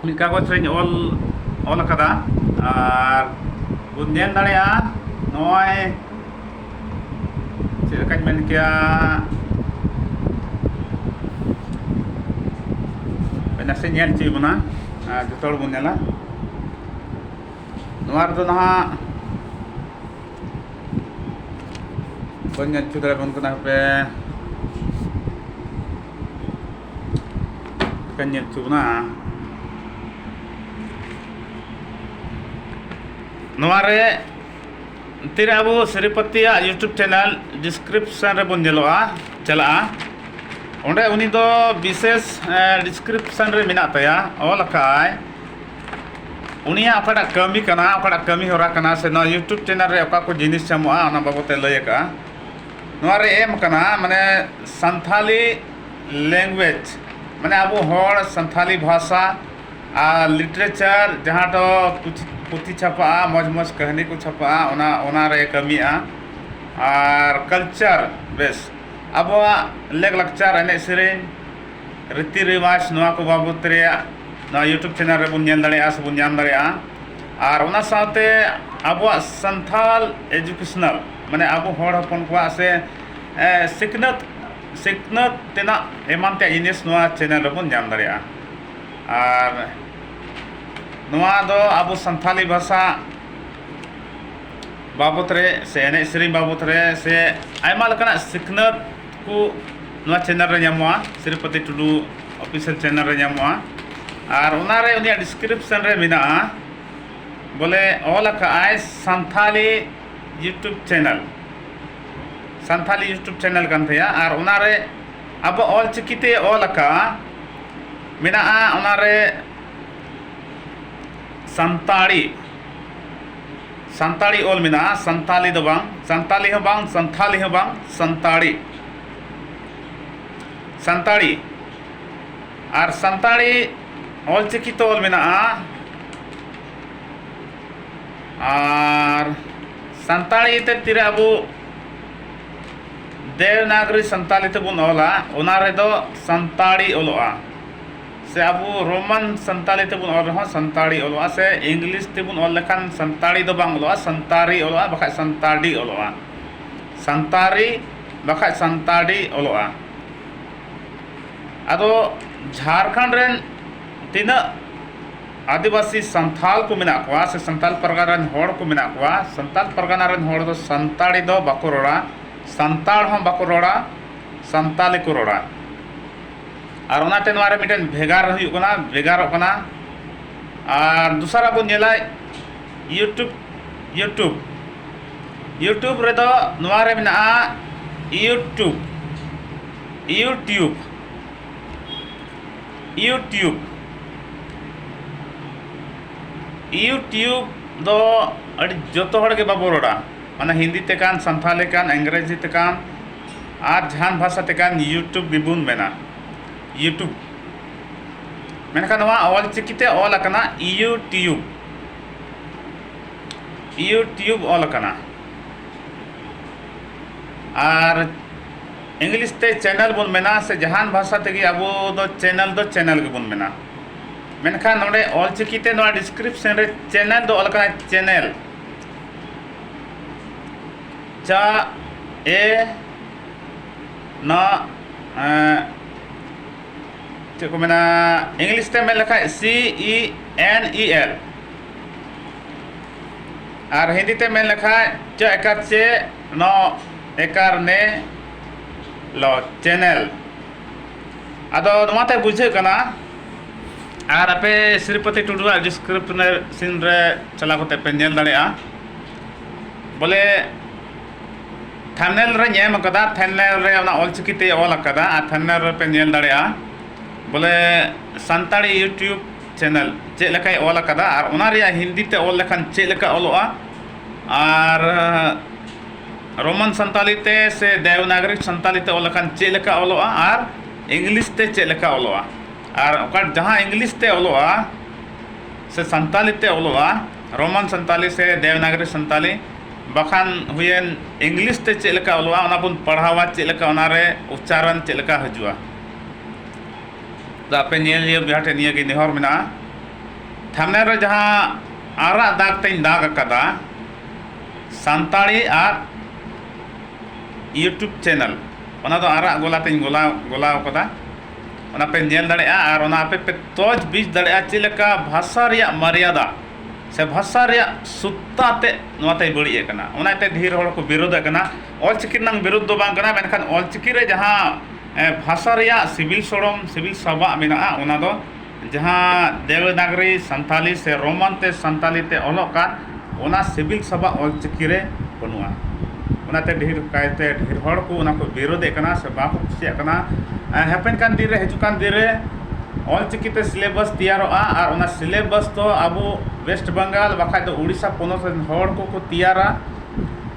ᱢᱤᱫ ᱠᱟᱜᱚᱡᱽ ᱨᱮᱧ ᱚᱞ, ᱚᱞ ᱟᱠᱟᱫᱟ ᱟᱨ ᱵᱚᱱ ᱧᱮᱞ ᱫᱟᱲᱮᱭᱟᱜᱼᱟ᱾ ᱱᱚᱜᱼᱚᱭ ᱪᱮᱫ ᱞᱮᱠᱟᱧ ᱢᱮᱱ ᱠᱮᱭᱟ, ᱱᱟᱥᱮ ᱧᱮᱞ ᱦᱚᱪᱚᱭ ᱵᱚᱱᱟ ᱟᱨ ᱡᱚᱛᱚ ᱦᱚᱲ ᱵᱚᱱ ᱧᱮᱞᱟ᱾ ᱱᱚᱣᱟ ᱨᱮᱫᱚ ᱱᱟᱦᱟᱜ ᱵᱟᱹᱧ ᱧᱮᱞ ᱦᱚᱪᱚ ᱫᱟᱲᱮᱭᱟᱵᱚᱱ ᱠᱟᱱᱟ, ᱦᱟᱯᱮ ᱵᱟᱹᱧ ᱧᱮᱞ ᱦᱚᱪᱚ ᱵᱚᱱᱟ᱾ ᱱᱚᱣᱟ ᱨᱮ ᱛᱤᱨᱮ ᱟᱵᱚ ᱥᱨᱤᱯᱚᱛᱤᱭᱟᱜ YouTube ᱪᱮᱱᱮᱞ ᱰᱤᱥᱠᱨᱤᱯᱥᱚᱱ ᱨᱮᱵᱚᱱ ᱧᱮᱞᱚᱜᱼᱟ, ᱪᱟᱞᱟᱜᱼᱟ, ᱚᱸᱰᱮ ᱩᱱᱤ ᱫᱚ ᱵᱤᱥᱮᱥ, ᱮ, ᱰᱤᱥᱠᱨᱤᱯᱥᱚᱱ ᱨᱮ ᱢᱮᱱᱟᱜ ᱛᱟᱭᱟ, ᱚᱞ ᱟᱠᱟᱫᱼᱟᱭ ᱩᱱᱤᱭᱟᱜ ᱚᱠᱟᱴᱟᱜ ᱠᱟᱹᱢᱤ ᱠᱟᱱᱟ, ᱚᱠᱟᱴᱟᱜ ᱠᱟᱹᱢᱤ ᱦᱚᱨᱟ ᱠᱟᱱᱟ, ᱥᱮ ᱱᱚᱣᱟ YouTube ᱪᱮᱱᱮᱞ ᱨᱮ ᱚᱠᱟ ᱠᱚ ᱡᱤᱱᱤᱥ ᱧᱟᱢᱚᱜᱼᱟ, ᱚᱱᱟ ᱵᱟᱵᱚᱛ ᱮ ᱞᱟᱹᱭ ᱟᱠᱟᱫᱼᱟ᱾ ᱱᱚᱣᱟ ᱨᱮ ᱮᱢ ᱟᱠᱟᱱᱟ, ᱢᱟᱱᱮ, ᱥᱟᱱᱛᱷᱟᱞᱤ ᱞᱮᱝᱜᱩᱭᱮᱡᱽ, ᱢᱟᱱᱮ ᱟᱵᱚ ᱦᱚᱲ ᱥᱟᱱᱛᱷᱟᱞᱤ ᱵᱷᱟᱥᱟ ᱟᱨ ᱞᱤᱴᱟᱨᱮᱪᱟᱨ, ᱡᱟᱦᱟᱸ ᱫᱚ ᱯᱩᱛᱷᱤ, ᱯᱩᱛᱷᱤ ᱪᱷᱟᱯᱟᱜᱼᱟ, ᱢᱚᱡᱽ ᱢᱚᱡᱽ ᱠᱟᱹᱦᱱᱤ ᱠᱚ ᱪᱷᱟᱯᱟᱜᱼᱟ, ᱚᱱᱟ, ᱚᱱᱟ ᱨᱮ ᱠᱟᱹᱢᱤᱭᱟ᱾ ᱟᱨ ᱠᱟᱞᱪᱟᱨ, ᱵᱮᱥ, ᱟᱵᱚᱣᱟᱜ ᱞᱮᱠ ᱞᱟᱠᱪᱟᱨ, ᱮᱱᱮᱡ ᱥᱮᱨᱮᱧ, ᱨᱤᱛᱤ ᱨᱮᱣᱟᱡᱽ, ᱱᱚᱣᱟ ᱠᱚ ᱵᱟᱵᱚᱫ ᱨᱮᱭᱟᱜ ᱱᱚᱣᱟ YouTube channel ᱨᱮᱵᱚᱱ ᱧᱮᱞ ᱫᱟᱲᱮᱭᱟᱜᱼᱟ ᱥᱮᱵᱚᱱ ᱧᱟᱢ ᱫᱟᱲᱮᱭᱟᱜᱼᱟ᱾ ᱟᱨ ᱚᱱᱟ ᱥᱟᱶᱛᱮ ᱟᱵᱚᱣᱟᱜ ᱥᱟᱱᱛᱷᱟᱞ educational, ᱢᱟᱱᱮ ᱟᱵᱚ ᱦᱚᱲ ᱦᱚᱯᱚᱱ ᱠᱚᱣᱟᱜ ᱥᱮ, ᱮ, ᱥᱤᱠᱷᱱᱟᱹᱛ, ᱥᱤᱠᱷᱱᱟᱹᱛ ᱛᱮᱱᱟᱜ ᱮᱢᱟᱱ ᱛᱮᱭᱟᱜ ᱡᱤᱱᱤᱥ ᱱᱚᱣᱟ channel ᱨᱮᱵᱚᱱ ᱧᱟᱢ ᱫᱟᱲᱮᱭᱟᱜᱼᱟ᱾ ᱟᱨ ᱱᱚᱣᱟ ᱫᱚ ᱟᱵᱚ ᱥᱟᱱᱛᱷᱟᱞᱤ ᱵᱷᱟᱥᱟ ᱵᱟᱵᱚᱛ ᱨᱮ ᱥᱮ ᱮᱱᱮᱡ ᱥᱮᱨᱮᱧ ᱵᱟᱵᱚᱛ ᱨᱮ ᱥᱮ ᱟᱭᱢᱟ ᱞᱮᱠᱟᱱᱟᱜ ᱥᱤᱠᱷᱱᱟᱹᱛ ᱠᱚ ᱱᱚᱣᱟ channel ᱨᱮ ᱧᱟᱢᱚᱜᱼᱟ, ᱥᱨᱤᱯᱚᱛᱤ ᱴᱩᱰᱩ official channel ᱨᱮ ᱧᱟᱢᱚᱜᱼᱟ᱾ ᱟᱨ ᱚᱱᱟᱨᱮ ᱩᱱᱤᱭᱟᱜ description ᱨᱮ ᱢᱮᱱᱟᱜᱼᱟ, ᱵᱚᱞᱮ ᱚᱞ ᱟᱠᱟᱫᱼᱟᱭ Santali YouTube channel, Santali YouTube channel ᱠᱟᱱ ᱛᱟᱭᱟ᱾ ᱟᱨ ᱚᱱᱟᱨᱮ ᱟᱵᱚ ᱚᱞ ᱪᱤᱠᱤ ᱛᱮ ᱚᱞ ᱟᱠᱟᱫᱼᱟ, ᱢᱮᱱᱟᱜᱼᱟ ᱚᱱᱟᱨᱮ ᱥᱟᱱᱛᱟᱲᱤ, ᱥᱟᱱᱛᱟᱲᱤ ᱚᱞ ᱢᱮᱱᱟᱜᱼᱟ, ᱥᱟᱱᱛᱟᱞᱤ ᱫᱚ ᱵᱟᱝ, ᱥᱟᱱᱛᱟᱞᱤ ᱦᱚᱸ ᱵᱟᱝ, ᱥᱟᱱᱛᱷᱟᱞᱤ ᱦᱚᱸ ᱵᱟᱝ, ᱥᱟᱱᱛᱟᱲᱤ, ᱥᱟᱱᱛᱟᱲᱤ᱾ ᱟᱨ ᱥᱟᱱᱛᱟᱲᱤ ᱚᱞ ᱪᱤᱠᱤ ᱛᱮ ᱚᱞ ᱢᱮᱱᱟᱜᱼᱟ᱾ ᱟᱨ ᱥᱟᱱᱛᱟᱲᱤ ᱛᱮ ᱛᱤᱨᱮ ᱟᱵᱚ ᱫᱮᱵᱽᱱᱟᱜᱽᱨᱤ ᱥᱟᱱᱛᱟᱲᱤ ᱛᱮᱵᱚᱱ ᱚᱞᱟ, ᱚᱱᱟ ᱨᱮᱫᱚ ᱥᱟᱱᱛᱟᱲᱤ ᱚᱞᱚᱜᱼᱟ᱾ ᱥᱮ ᱟᱵᱚ ᱨᱳᱢᱟᱱ ᱥᱟᱱᱛᱟᱲᱤ ᱛᱮᱵᱚᱱ ᱚᱞ ᱨᱮᱦᱚᱸ ᱥᱟᱱᱛᱟᱲᱤ ᱚᱞᱚᱜᱼᱟ, ᱥᱮ ᱤᱝᱞᱤᱥ ᱛᱮᱵᱚᱱ ᱚᱞ ᱞᱮᱠᱷᱟᱱ ᱥᱟᱱᱛᱟᱲᱤ ᱫᱚ ᱵᱟᱝ ᱚᱞᱚᱜᱼᱟ, ᱥᱟᱱᱛᱟᱲᱤ ᱚᱞᱚᱜᱼᱟ, ᱵᱟᱠᱷᱟᱡ ᱥᱟᱱᱛᱟᱲᱤ ᱚᱞᱚᱜᱼᱟ᱾ ᱥᱟᱱᱛᱟᱲᱤ ᱵᱟᱠᱷᱟᱡ ᱥᱟᱱᱛᱟᱲᱤ ᱚᱞᱚᱜᱼᱟ᱾ ᱟᱫᱚ ᱡᱷᱟᱲᱠᱷᱚᱸᱰ ᱨᱮᱱ ᱛᱤᱱᱟᱹᱜ ᱟᱹᱫᱤᱵᱟᱹᱥᱤ ᱥᱟᱱᱛᱷᱟᱞ ᱠᱚ ᱢᱮᱱᱟᱜ ᱠᱚᱣᱟ ᱥᱮ ᱥᱟᱱᱛᱟᱞ ᱯᱟᱨᱜᱟᱱᱟ ᱨᱮᱱ ᱦᱚᱲ ᱠᱚ ᱢᱮᱱᱟᱜ ᱠᱚᱣᱟ, ᱥᱟᱱᱛᱟᱞ ᱯᱟᱨᱜᱟᱱᱟ ᱨᱮᱱ ᱦᱚᱲ ᱫᱚ ᱥᱟᱱᱛᱟᱲᱤ ᱫᱚ ᱵᱟᱠᱚ ᱨᱚᱲᱟ, ᱥᱟᱱᱛᱟᱲ ᱦᱚᱸ ᱵᱟᱠᱚ ᱨᱚᱲᱟ, ᱥᱟᱱᱛᱟᱞᱤ ᱠᱚ ᱨᱚᱲᱟ᱾ ᱟᱨ ᱚᱱᱟᱛᱮ ᱱᱚᱣᱟ ᱨᱮ ᱢᱤᱫᱴᱮᱱ ᱵᱷᱮᱜᱟᱨ ᱦᱩᱭᱩᱜ ᱠᱟᱱᱟ, ᱵᱷᱮᱜᱟᱨᱚᱜ ᱠᱟᱱᱟ᱾ ᱟᱨ ᱫᱚᱥᱟᱨᱟᱜ ᱵᱚᱱ ᱧᱮᱞᱟ YouTube, YouTube, YouTube ᱨᱮᱫᱚ ᱱᱚᱣᱟ ᱨᱮ ᱢᱮᱱᱟᱜᱼᱟ YouTube, YouTube, YouTube, YouTube ᱫᱚ ᱟᱹᱰᱤ ᱡᱚᱛᱚ ᱦᱚᱲ ᱜᱮ ᱵᱟᱵᱚ ᱨᱚᱲᱟ, ᱢᱟᱱᱮ ᱦᱤᱱᱫᱤ ᱛᱮᱠᱟᱱ, ᱥᱟᱱᱛᱷᱟᱞᱤ ᱠᱟᱱ, ᱤᱝᱨᱮᱡᱤ ᱛᱮᱠᱟᱱ, ᱟᱨ ᱡᱟᱦᱟᱱ ᱵᱷᱟᱥᱟ ᱛᱮᱠᱟᱱ YouTube ᱜᱮᱵᱚᱱ ᱢᱮᱱᱟ, YouTube᱾ ᱢᱮᱱᱠᱷᱟᱱ ᱱᱚᱣᱟ ᱚᱞ ᱪᱤᱠᱤ ᱛᱮ ᱚᱞ ᱟᱠᱟᱱᱟ YouTube, YouTube ᱚᱞ ᱟᱠᱟᱱᱟ᱾ ᱟᱨ ᱤᱝᱞᱤᱥ ᱛᱮ ᱪᱮᱱᱮᱞ ᱵᱚᱱ ᱢᱮᱱᱟ, ᱥᱮ ᱡᱟᱦᱟᱱ ᱵᱷᱟᱥᱟ ᱛᱮᱜᱮ ᱟᱵᱚ ᱫᱚ ᱪᱮᱱᱮᱞ ᱫᱚ ᱪᱮᱱᱮᱞ ᱜᱮᱵᱚᱱ ᱢᱮᱱᱟ᱾ ᱢᱮᱱᱠᱷᱟᱱ ᱱᱚᱰᱮ ᱚᱞᱪᱤᱠᱤ ᱛᱮ ᱱᱚᱣᱟ ᱰᱤᱥᱠᱨᱤᱯᱥᱚᱱ ᱨᱮ ᱪᱮᱱᱮᱞ ᱫᱚ ᱚᱞ ᱠᱟᱱᱟ, ᱪᱮᱱᱮᱞ᱾ ᱪᱟ ᱮ ᱱᱟ ᱮᱸ, ᱪᱮᱫ ᱠᱚ ᱢᱮᱱᱟ, ᱤᱝᱞᱤᱥ ᱛᱮ ᱢᱮᱱ ᱞᱮᱠᱷᱟᱡ ᱥᱤ ᱤ ᱮᱱ ᱤ ᱮᱞ, ᱟᱨ ᱦᱤᱱᱫᱤ ᱛᱮ ᱢᱮᱱ ᱞᱮᱠᱷᱟᱡ ᱪᱮ ᱮᱠᱟᱨ ᱪᱮ ᱱᱚ ᱮᱠᱟᱨ ᱱᱮ ᱞᱚ ᱪᱮᱱᱮᱞ᱾ ᱟᱫᱚ ᱱᱚᱣᱟ ᱛᱮ ᱵᱩᱡᱷᱟᱹᱜ ᱠᱟᱱᱟ, ᱟᱨ ᱟᱯᱮ ᱥᱨᱤᱯᱚᱛᱤ ᱴᱩᱰᱩᱣᱟᱜ ᱰᱤᱥᱠᱨᱤᱯᱥᱚᱱ ᱨᱮ ᱪᱟᱞᱟᱣ ᱠᱟᱛᱮ ᱯᱮ ᱧᱮᱞ ᱫᱟᱲᱮᱭᱟᱜᱼᱟ᱾ ᱵᱚᱞᱮ ᱛᱷᱟᱢᱵᱽᱱᱮᱞ ᱨᱮᱧ ᱮᱢ ᱟᱠᱟᱫᱟ, ᱛᱷᱟᱢᱵᱽᱱᱮᱞ ᱨᱮ ᱚᱱᱟ ᱚᱞᱪᱤᱠᱤ ᱛᱮ ᱚᱞ ᱟᱠᱟᱫᱟ, ᱟᱨ ᱛᱷᱟᱢᱵᱽᱱᱮᱞ ᱨᱮᱯᱮ ᱧᱮᱞ ᱫᱟᱲᱮᱭᱟᱜᱼᱟ᱾ ᱵᱚᱞᱮ ᱥᱟᱱᱛᱟᱲᱤ YouTube ᱪᱮᱱᱮᱞ ᱪᱮᱫ ᱞᱮᱠᱟᱭ ᱚᱞ ᱟᱠᱟᱫᱟ, ᱟᱨ ᱚᱱᱟ ᱨᱮᱭᱟᱜ ᱦᱤᱱᱫᱤ ᱛᱮ ᱚᱞ ᱞᱮᱠᱷᱟᱱ ᱪᱮᱫ ᱞᱮᱠᱟ ᱚᱞᱚᱜᱼᱟ, ᱟᱨ ᱨᱳᱢᱟᱱ ᱥᱟᱱᱛᱟᱞᱤ ᱛᱮ ᱥᱮ ᱫᱮᱵᱽᱱᱟᱜᱚᱨᱤ ᱥᱟᱱᱛᱟᱞᱤ ᱛᱮ ᱚᱞ ᱞᱮᱠᱷᱟᱱ ᱪᱮᱫ ᱞᱮᱠᱟ ᱚᱞᱚᱜᱼᱟ, ᱟᱨ ᱤᱝᱞᱤᱥ ᱛᱮ ᱪᱮᱫ ᱞᱮᱠᱟ ᱚᱞᱚᱜᱼᱟ, ᱟᱨ ᱚᱠᱟ ᱡᱟᱦᱟᱸ ᱤᱝᱞᱤᱥ ᱛᱮ ᱚᱞᱚᱜᱼᱟ ᱥᱮ ᱥᱟᱱᱛᱟᱞᱤ ᱛᱮ ᱚᱞᱚᱜᱼᱟ, ᱨᱳᱢᱟᱱ ᱥᱟᱱᱛᱟᱞᱤ ᱥᱮ ᱫᱮᱵᱽᱱᱟᱜᱚᱨᱤ ᱥᱟᱱᱛᱟᱞᱤ, ᱵᱟᱠᱷᱟᱱ ᱦᱩᱭᱮᱱ ᱤᱝᱞᱤᱥ ᱛᱮ ᱪᱮᱫ ᱞᱮᱠᱟ ᱚᱞᱚᱜᱼᱟ, ᱚᱱᱟ ᱵᱚᱱ ᱯᱟᱲᱦᱟᱣᱟ, ᱪᱮᱫ ᱞᱮᱠᱟ ᱚᱱᱟ ᱨᱮ ᱩᱪᱪᱟᱨᱚᱱ ᱪᱮᱫ ᱞᱮᱠᱟ ᱦᱤᱡᱩᱜᱼᱟ᱾ ᱫᱚ ᱟᱯᱮ ᱧᱮᱞᱤᱭᱟᱹ ᱵᱚᱭᱦᱟ ᱴᱷᱮᱱ ᱱᱤᱭᱟᱹ ᱜᱮ ᱱᱮᱦᱚᱨ ᱢᱮᱱᱟᱜᱼᱟ, ᱛᱷᱟᱢᱵᱽᱱᱮᱞ ᱨᱮ ᱡᱟᱦᱟᱸ ᱟᱨᱟᱜ ᱫᱟᱜᱽ ᱛᱮᱧ ᱫᱟᱜᱽ ᱟᱠᱟᱫᱟ, ᱥᱟᱱᱛᱟᱲᱤ ᱟᱨ YouTube ᱪᱮᱱᱮᱞ, ᱚᱱᱟ ᱫᱚ ᱟᱨᱟᱜ ᱜᱚᱞᱟ ᱛᱮᱧ ᱜᱚᱞᱟᱣ, ᱜᱚᱞᱟᱣ ᱠᱟᱫᱟ᱾ ᱚᱱᱟ ᱯᱮ ᱧᱮᱞ ᱫᱟᱲᱮᱭᱟᱜᱼᱟ ᱟᱨ ᱚᱱᱟ ᱟᱯᱮ ᱯᱮ ᱛᱚᱡᱽ ᱵᱤᱡᱽ ᱫᱟᱲᱮᱭᱟᱜᱼᱟ ᱪᱮᱫ ᱞᱮᱠᱟ ᱵᱷᱟᱥᱟ ᱨᱮᱭᱟᱜ ᱢᱟᱨᱭᱟᱫᱟ ᱥᱮ ᱵᱷᱟᱥᱟ ᱨᱮᱭᱟᱜ ᱥᱩᱛᱛᱟ ᱛᱮ ᱱᱚᱣᱟ ᱛᱮᱭ ᱵᱟᱹᱲᱤᱡ ᱟᱠᱟᱱᱟ᱾ ᱚᱱᱟᱛᱮ ᱰᱷᱮᱨ ᱦᱚᱲ ᱠᱚ ᱵᱤᱨᱳᱫ ᱟᱠᱟᱱᱟ᱾ ᱚᱞᱪᱤᱠᱤ ᱨᱮᱱᱟᱜ ᱵᱤᱨᱳᱫ ᱫᱚ ᱵᱟᱝ ᱠᱟᱱᱟ, ᱢᱮᱱᱠᱷᱟᱱ ᱚᱞᱪᱤᱠᱤ ᱨᱮ ᱡᱟᱦᱟᱸ, ᱮ, ᱵᱷᱟᱥᱟ ᱨᱮᱭᱟᱜ ᱥᱤᱵᱤᱞ ᱥᱚᱲᱚᱢ, ᱥᱤᱵᱤᱞ ᱥᱟᱵᱟᱜ ᱢᱮᱱᱟᱜᱼᱟ, ᱚᱱᱟ ᱫᱚ ᱡᱟᱦᱟᱸ ᱫᱮᱵᱽᱱᱟᱜᱚᱨᱤ ᱥᱟᱱᱛᱟᱞᱤ ᱥᱮ ᱨᱳᱢᱟᱱ ᱛᱮ ᱥᱟᱱᱛᱟᱞᱤ ᱛᱮ ᱚᱞᱚᱜ ᱠᱟᱱ, ᱚᱱᱟ ᱥᱤᱵᱤᱞ ᱥᱟᱵᱟᱜ ᱚᱞᱪᱤᱠᱤ ᱨᱮ ᱵᱟᱹᱱᱩᱜᱼᱟ᱾ ᱚᱱᱟᱛᱮ ᱰᱷᱮᱨ ᱠᱟᱭᱛᱮ ᱰᱷᱮᱨ ᱦᱚᱲ ᱠᱚ ᱚᱱᱟ ᱠᱚ ᱵᱤᱨᱳᱫᱮᱫ ᱠᱟᱱᱟ ᱥᱮ ᱵᱟᱠᱚ ᱠᱩᱥᱤᱭᱟᱜ ᱠᱟᱱᱟ᱾ ᱮ, ᱦᱟᱯᱮᱱ ᱠᱟᱱ ᱫᱤᱱ ᱨᱮ, ᱦᱤᱡᱩᱜ ᱠᱟᱱ ᱫᱤᱱ ᱨᱮ ᱚᱞᱪᱤᱠᱤ ᱛᱮ ᱥᱤᱞᱮᱵᱟᱥ ᱛᱮᱭᱟᱨᱚᱜᱼᱟ ᱟᱨ ᱚᱱᱟ ᱥᱤᱞᱮᱵᱟᱥ ᱫᱚ ᱟᱵᱚ ᱣᱮᱥᱴ ᱵᱮᱝᱜᱟᱞ ᱵᱟᱠᱷᱟᱡ ᱫᱚ ᱩᱲᱤᱥᱥᱟ ᱯᱚᱱᱚᱛ ᱨᱮᱱ ᱦᱚᱲ ᱠᱚᱠᱚ ᱛᱮᱭᱟᱨᱟ᱾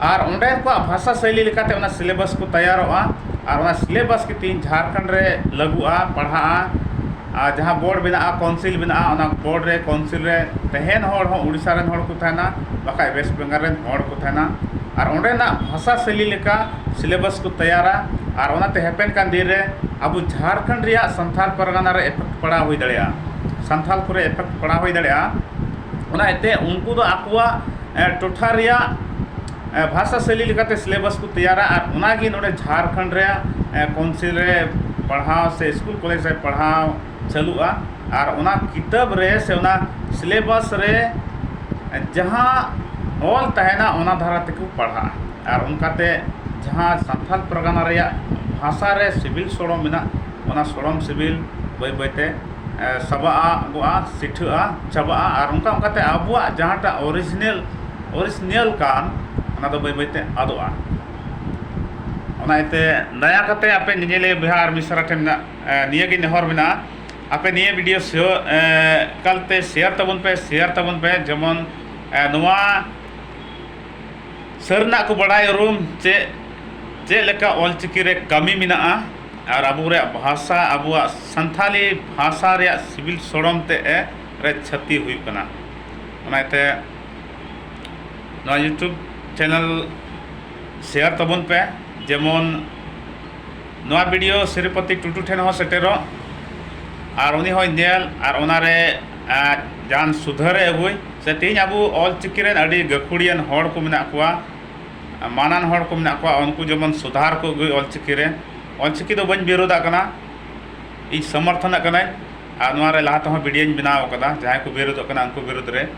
ᱟᱨ ᱚᱸᱰᱮ ᱠᱚᱣᱟᱜ ᱵᱷᱟᱥᱟ ᱥᱟᱹᱭᱞᱤ ᱞᱮᱠᱟᱛᱮ ᱚᱱᱟ ᱥᱤᱞᱮᱵᱟᱥ ᱠᱚ ᱛᱮᱭᱟᱨᱚᱜᱼᱟ᱾ ᱟᱨ ᱚᱱᱟ ᱥᱤᱞᱮᱵᱟᱥ ᱜᱮ ᱛᱮᱦᱮᱧ ᱡᱷᱟᱲᱠᱷᱚᱸᱰ ᱨᱮ ᱞᱟᱹᱜᱩᱜᱼᱟ, ᱯᱟᱲᱦᱟᱜᱼᱟ᱾ ᱟᱨ ᱡᱟᱦᱟᱸ ᱵᱳᱨᱰ ᱢᱮᱱᱟᱜᱼᱟ, ᱠᱟᱣᱩᱱᱥᱤᱞ ᱢᱮᱱᱟᱜᱼᱟ, ᱚᱱᱟ ᱵᱳᱨᱰ ᱨᱮ, ᱠᱟᱣᱩᱱᱥᱤᱞ ᱨᱮ ᱛᱟᱦᱮᱱ ᱦᱚᱲ ᱦᱚᱸ ᱩᱲᱤᱥᱥᱟ ᱨᱮᱱ ᱦᱚᱲ ᱠᱚ ᱛᱟᱦᱮᱱᱟ, ᱵᱟᱠᱷᱟᱡ ᱣᱮᱥᱴ ᱵᱮᱝᱜᱟᱞ ᱨᱮᱱ ᱦᱚᱲ ᱠᱚ ᱛᱟᱦᱮᱱᱟ᱾ ᱟᱨ ᱚᱸᱰᱮᱱᱟᱜ ᱵᱷᱟᱥᱟ ᱥᱟᱹᱭᱞᱤ ᱞᱮᱠᱟ ᱥᱤᱞᱮᱵᱟᱥ ᱠᱚ ᱛᱮᱭᱟᱨᱟ᱾ ᱟᱨ ᱚᱱᱟᱛᱮ ᱦᱮᱯᱮᱱ ᱠᱟᱱ ᱫᱤᱱ ᱨᱮ ᱟᱵᱚ ᱡᱷᱟᱲᱠᱷᱚᱸᱰ ᱨᱮᱭᱟᱜ ᱥᱟᱱᱛᱟᱲ ᱯᱟᱨᱜᱟᱱᱟ ᱨᱮ ᱮᱯᱷᱮᱠᱴ ᱯᱟᱲᱟᱣ ᱦᱩᱭ ᱫᱟᱲᱮᱭᱟᱜᱼᱟ, ᱥᱟᱱᱛᱟᱲ ᱠᱚᱨᱮ ᱮᱯᱷᱮᱠᱴ ᱯᱟᱲᱟᱣ ᱦᱩᱭ ᱫᱟᱲᱮᱭᱟᱜᱼᱟ᱾ ᱚᱱᱟ ᱤᱭᱟᱹᱛᱮ ᱩᱱᱠᱩ ᱫᱚ ᱟᱠᱚᱣᱟᱜ ᱮ, ᱴᱚᱴᱷᱟ ᱨᱮᱭᱟᱜ ᱮ, ᱵᱷᱟᱥᱟ ᱥᱟᱹᱞᱤ ᱞᱮᱠᱟᱛᱮ ᱥᱤᱞᱮᱵᱟᱥ ᱠᱚ ᱛᱮᱭᱟᱨᱟ ᱟᱨ ᱚᱱᱟᱜᱮ ᱱᱚᱰᱮ ᱡᱷᱟᱲᱠᱷᱚᱸᱰ ᱨᱮᱭᱟᱜ ᱮ, ᱠᱟᱣᱩᱱᱥᱤᱞ ᱨᱮ ᱯᱟᱲᱦᱟᱣ ᱥᱮ ᱥᱠᱩᱞ ᱠᱚᱞᱮᱡᱽ ᱨᱮ ᱯᱟᱲᱦᱟᱣ ᱪᱟᱹᱞᱩᱜᱼᱟ᱾ ᱟᱨ ᱚᱱᱟ ᱠᱤᱛᱟᱹᱵ ᱨᱮ ᱥᱮ ᱚᱱᱟ ᱥᱤᱞᱮᱵᱟᱥ ᱨᱮ ᱡᱟᱦᱟᱸ ᱚᱞ ᱛᱟᱦᱮᱱᱟ, ᱚᱱᱟ ᱫᱷᱟᱨᱟ ᱛᱮᱠᱚ ᱯᱟᱲᱦᱟᱜᱼᱟ᱾ ᱟᱨ ᱚᱱᱠᱟᱛᱮ ᱡᱟᱦᱟᱸ ᱥᱟᱱᱛᱟᱲ ᱯᱟᱨᱜᱟᱱᱟ ᱨᱮᱭᱟᱜ ᱵᱷᱟᱥᱟ ᱨᱮ ᱥᱤᱵᱤᱞ ᱥᱚᱲᱚᱢ ᱢᱮᱱᱟᱜ, ᱚᱱᱟ ᱥᱚᱲᱚᱢ ᱥᱤᱵᱤᱞ ᱵᱟᱹᱭ ᱵᱟᱹᱭᱛᱮ ᱮ, ᱥᱟᱵᱟᱜᱼᱟ, ᱜᱚᱜᱼᱟ, ᱥᱤᱴᱷᱟᱹᱜᱼᱟ, ᱪᱟᱵᱟᱜᱼᱟ᱾ ᱟᱨ ᱚᱱᱠᱟ ᱚᱱᱠᱟᱛᱮ ᱟᱵᱚᱣᱟᱜ ᱡᱟᱦᱟᱸᱴᱟᱜ ᱚᱨᱤᱡᱤᱱᱟᱞ, ᱚᱨᱤᱡᱤᱱᱟᱞ ᱠᱟᱱ, ᱚᱱᱟ ᱫᱚ ᱵᱟᱹᱭ ᱵᱟᱹᱭᱛᱮ ᱟᱫᱚᱜᱼᱟ᱾ ᱚᱱᱟ ᱤᱭᱟᱹᱛᱮ ᱫᱟᱭᱟ ᱠᱟᱛᱮ ᱟᱯᱮ ᱧᱮᱧᱮᱞᱤᱭᱟᱹ ᱵᱚᱭᱦᱟ ᱟᱨ ᱢᱤᱥᱨᱟ ᱴᱷᱮᱱ ᱢᱮᱱᱟᱜ, ᱮ, ᱱᱤᱭᱟᱹ ᱜᱮ ᱱᱮᱦᱚᱨ ᱢᱮᱱᱟᱜᱼᱟ, ᱟᱯᱮ ᱱᱤᱭᱟᱹ ᱵᱷᱤᱰᱤᱭᱳ ᱥᱮ-, ᱮ, ᱮᱠᱟᱞᱛᱮ ᱥᱮᱭᱟᱨ ᱛᱟᱵᱚᱱ ᱯᱮ, ᱥᱮᱭᱟᱨ ᱛᱟᱵᱚᱱ ᱯᱮ, ᱡᱮᱢᱚᱱ, ᱮ, ᱱᱚᱣᱟ ᱥᱟᱹᱨᱤᱱᱟᱜ ᱠᱚ ᱵᱟᱲᱟᱭ ᱩᱨᱩᱢ ᱪᱮᱫ, ᱪᱮᱫ ᱞᱮᱠᱟ ᱚᱞᱪᱤᱠᱤ ᱨᱮ ᱠᱟᱹᱢᱤ ᱢᱮᱱᱟᱜᱼᱟ ᱟᱨ ᱟᱵᱚ ᱨᱮᱭᱟᱜ ᱵᱷᱟᱥᱟ, ᱟᱵᱚᱣᱟᱜ ᱥᱟᱱᱛᱷᱟᱞᱤ ᱵᱷᱟᱥᱟ ᱨᱮᱭᱟᱜ ᱥᱤᱵᱤᱞ ᱥᱚᱲᱚᱢ ᱛᱮ ᱮ ᱨᱮ ᱪᱷᱟᱹᱛᱤ ᱦᱩᱭᱩᱜ ᱠᱟᱱᱟ᱾ ᱚᱱᱟᱛᱮ ᱱᱚᱣᱟ YouTube ᱪᱮᱱᱮᱞ ᱥᱮᱭᱟᱨ ᱛᱟᱵᱚᱱ ᱯᱮ, ᱡᱮᱢᱚᱱ ᱱᱚᱣᱟ ᱵᱷᱤᱰᱤᱭᱳ ᱥᱨᱤᱯᱚᱛᱤ ᱴᱩᱰᱩ ᱴᱷᱮᱱ ᱦᱚᱸ ᱥᱮᱴᱮᱨᱚᱜ ᱟᱨ ᱩᱱᱤ ᱦᱚᱸᱭ ᱧᱮᱞ ᱟᱨ ᱚᱱᱟᱨᱮ, ᱟᱡ ᱡᱟᱦᱟᱱ ᱥᱩᱫᱷᱟᱹᱨᱮ ᱟᱹᱜᱩᱭ᱾ ᱥᱮ ᱛᱮᱦᱮᱧ ᱟᱵᱚ ᱚᱞᱪᱤᱠᱤ ᱨᱮᱱ ᱟᱹᱰᱤ ᱜᱟᱹᱠᱷᱩᱲᱤᱭᱟᱹᱱ ᱦᱚᱲ ᱠᱚ ᱢᱮᱱᱟᱜ ᱠᱚᱣᱟ, ᱢᱟᱱᱟᱱ ᱦᱚᱲ ᱠᱚ ᱢᱮᱱᱟᱜ ᱠᱚᱣᱟ, ᱩᱱᱠᱩ ᱡᱮᱢᱚᱱ ᱥᱩᱫᱷᱟᱨ ᱠᱚ ᱟᱹᱜᱩᱭ ᱚᱞᱪᱤᱠᱤ ᱨᱮ᱾ ᱚᱞᱪᱤᱠᱤ ᱫᱚ ᱵᱟᱹᱧ ᱵᱤᱨᱳᱫᱷᱟᱜ ᱠᱟᱱᱟ, ᱤᱧ ᱥᱚᱢᱚᱨᱛᱷᱚᱱᱟᱜ ᱠᱟᱹᱱᱟᱹᱧ᱾ ᱟᱨ ᱱᱚᱣᱟ ᱨᱮ ᱞᱟᱦᱟ ᱛᱮᱦᱚᱸ ᱵᱷᱤᱰᱤᱭᱳᱧ ᱵᱮᱱᱟᱣ ᱟᱠᱟᱫᱟ, ᱡᱟᱦᱟᱸᱭ ᱠᱚ ᱵᱤᱨᱳᱫᱷᱚᱜ ᱠᱟᱱᱟ ᱩᱱᱠᱩ ᱵᱤᱨᱳᱫᱷ ᱨᱮ᱾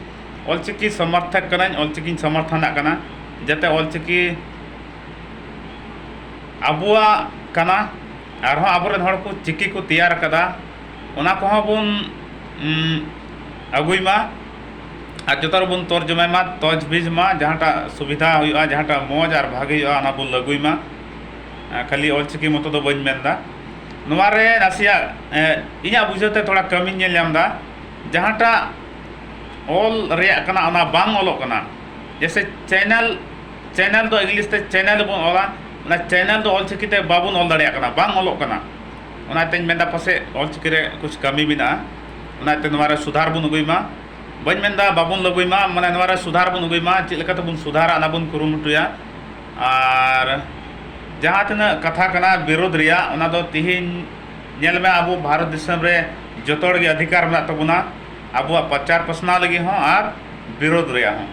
ᱚᱞᱪᱤᱠᱤ ᱥᱚᱢᱚᱨᱛᱷᱚᱠ ᱠᱟᱹᱱᱟᱹᱧ, ᱚᱞᱪᱤᱠᱤᱧ ᱥᱚᱢᱚᱨᱛᱷᱚᱱᱟᱜ ᱠᱟᱱᱟ, ᱡᱟᱛᱮ ᱚᱞᱪᱤᱠᱤ ᱟᱵᱚᱣᱟᱜ ᱠᱟᱱᱟ, ᱟᱨᱦᱚᱸ ᱟᱵᱚᱨᱮᱱ ᱦᱚᱲ ᱠᱚ ᱪᱤᱠᱤ ᱠᱚ ᱛᱮᱭᱟᱨ ᱟᱠᱟᱫᱟ, ᱚᱱᱟ ᱠᱚᱦᱚᱸ ᱵᱚᱱ, ᱩᱢ, ᱟᱹᱜᱩᱭ ᱢᱟ᱾ ᱟᱨ ᱡᱚᱛᱚ ᱨᱮᱵᱚᱱ ᱛᱚᱨᱡᱚᱢᱟᱭ ᱢᱟ, ᱛᱚᱡᱽᱵᱤᱡᱽ ᱢᱟ, ᱡᱟᱦᱟᱸᱴᱟᱜ ᱥᱩᱵᱤᱫᱷᱟ ᱦᱩᱭᱩᱜᱼᱟ, ᱡᱟᱦᱟᱸᱴᱟᱜ ᱢᱚᱡᱽ ᱟᱨ ᱵᱷᱟᱜᱮ ᱦᱩᱭᱩᱜᱼᱟ, ᱚᱱᱟ ᱵᱚᱱ ᱞᱟᱹᱜᱩᱭ ᱢᱟ᱾ ᱟᱨ ᱠᱷᱟᱹᱞᱤ ᱚᱞᱪᱤᱠᱤ ᱢᱚᱛᱚ ᱫᱚ ᱵᱟᱹᱧ ᱢᱮᱱᱫᱟ, ᱱᱚᱣᱟ ᱨᱮ ᱱᱟᱥᱮᱭᱟᱜ, ᱮ, ᱤᱧᱟᱹᱜ ᱵᱩᱡᱷᱟᱹᱣ ᱛᱮ ᱛᱷᱚᱲᱟ ᱠᱟᱹᱢᱤᱧ ᱧᱮᱞ ᱧᱟᱢ ᱮᱫᱟ᱾ ᱡᱟᱦᱟᱸᱴᱟᱜ ᱚᱞ ᱨᱮᱭᱟᱜ ᱠᱟᱱᱟ, ᱚᱱᱟ ᱵᱟᱝ ᱚᱞᱚᱜ ᱠᱟᱱᱟ᱾ ᱡᱮᱭᱥᱮ ᱪᱮᱱᱮᱞ, ᱪᱮᱱᱮᱞ ᱫᱚ ᱤᱝᱞᱤᱥ ᱛᱮ ᱪᱮᱱᱮᱞ ᱵᱚᱱ ᱚᱞᱟ, ᱚᱱᱟ ᱪᱮᱱᱮᱞ ᱫᱚ ᱚᱞᱪᱤᱠᱤ ᱛᱮ ᱵᱟᱵᱚᱱ ᱚᱞ ᱫᱟᱲᱮᱭᱟᱜ ᱠᱟᱱᱟ, ᱵᱟᱝ ᱚᱞᱚᱜ ᱠᱟᱱᱟ᱾ ᱚᱱᱟᱛᱮᱧ ᱢᱮᱱᱫᱟ ᱯᱟᱥᱮᱡ ᱚᱞᱪᱤᱠᱤ ᱨᱮ ᱠᱩᱪ ᱠᱟᱹᱢᱤ ᱢᱮᱱᱟᱜᱼᱟ, ᱚᱱᱟᱛᱮ ᱱᱚᱣᱟ ᱨᱮ ᱥᱩᱫᱷᱟᱨ ᱵᱚᱱ ᱟᱹᱜᱩᱭ ᱢᱟ᱾ ᱵᱟᱹᱧ ᱢᱮᱱᱫᱟ ᱵᱟᱵᱚᱱ ᱞᱟᱹᱜᱩᱭ ᱢᱟ, ᱢᱟᱱᱮ ᱱᱚᱣᱟ ᱨᱮ ᱥᱩᱫᱷᱟᱨ ᱵᱚᱱ ᱟᱹᱜᱩᱭ ᱢᱟ, ᱪᱮᱫ ᱞᱮᱠᱟ ᱛᱮᱵᱚᱱ ᱥᱩᱫᱷᱟᱨᱟ ᱚᱱᱟ ᱵᱚᱱ ᱠᱩᱨᱩᱢᱩᱴᱩᱭᱟ᱾ ᱟᱨ ᱡᱟᱦᱟᱸ ᱛᱤᱱᱟᱹᱜ ᱠᱟᱛᱷᱟ ᱠᱟᱱᱟ ᱵᱤᱨᱳᱫᱷ ᱨᱮᱭᱟᱜ, ᱚᱱᱟ ᱫᱚ ᱛᱤᱦᱤᱧ ᱧᱮᱞ ᱢᱮ, ᱟᱵᱚ ᱵᱷᱟᱨᱚᱛ ᱫᱤᱥᱚᱢ ᱨᱮ ᱡᱚᱛᱚ ᱦᱚᱲ ᱜᱮ ᱚᱫᱷᱤᱠᱟᱨ ᱢᱮᱱᱟᱜ ᱛᱟᱵᱚᱱᱟ, ᱟᱵᱚᱣᱟᱜ ᱯᱨᱚᱪᱟᱨ ᱯᱟᱥᱱᱟᱣ ᱞᱟᱹᱜᱤᱫ ᱦᱚᱸ ᱟᱨ ᱵᱤᱨᱳᱫᱷ ᱨᱮᱭᱟᱜ ᱦᱚᱸ᱾